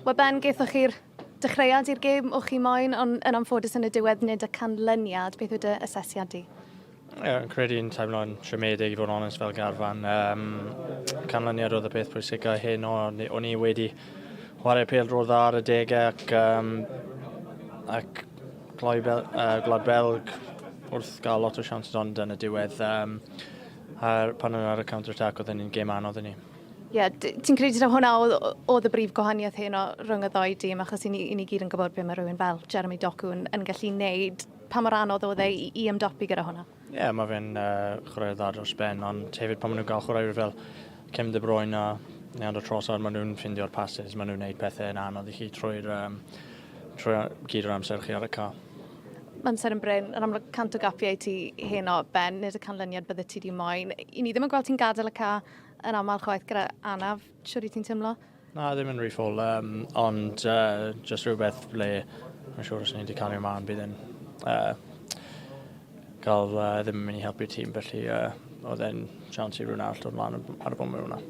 Wel Ben, gaethoch chi'r dechreuad i'r gêm o'ch chi moyn, ond yn anffodus yn y diwedd nid y canlyniad. Beth yw dy asesiad di? Ie, yeah, yn credu'n teimlo'n siomedig i fod yn onest fel garfan. Canlyniad oedd y peth pwysica hyn, o'n i wedi chwarae pêl dro dda ar y degau ac gloi Gwlad Belg wrth gael lot o siawns ond yn y diwedd. Pan o'n ar y counter-attack oedd yn gêm anodd i ni. Ie, yeah, ti'n credu taw hwnna oedd, oedd y brif gwahaniaeth heno rhwng y ddoi dîm, achos i ni gyd yn gwybod beth mae rhywun fel Jeremy Doku yn gallu neud, pa mor anodd oedd e i ymdopi gyda hwnna? Ie, yeah, mae fe'n chwarae dda dros ben, ond hefyd pan maen nhw'n cael chwaraewyr fel Kevin De Bruyne a Leandro Trossard, maen nhw'n ffindio'r passes, maen nhw'n neud pethau yn anodd i chi trwy gyd o'r amser chi ar y ca. Mae amser yn brin, yn amlwg 100 o gapiau ti heno, Ben, nid y canlyniad bydde ti di moyn. I ni ddim yn gweld ti'n gadael y ca yn aml chwaith gyda anaf. Siwr i ti'n teimlo? Na, ddim yn rhy ffôl, ond just rhywbeth ble mae'n siŵr os ni wedi cario ymlaen bydd yn gael ddim yn mynd i helpu'r tîm, felly oedd e'n siawns i rhywun arall dod mlaen ar y foment hwnna.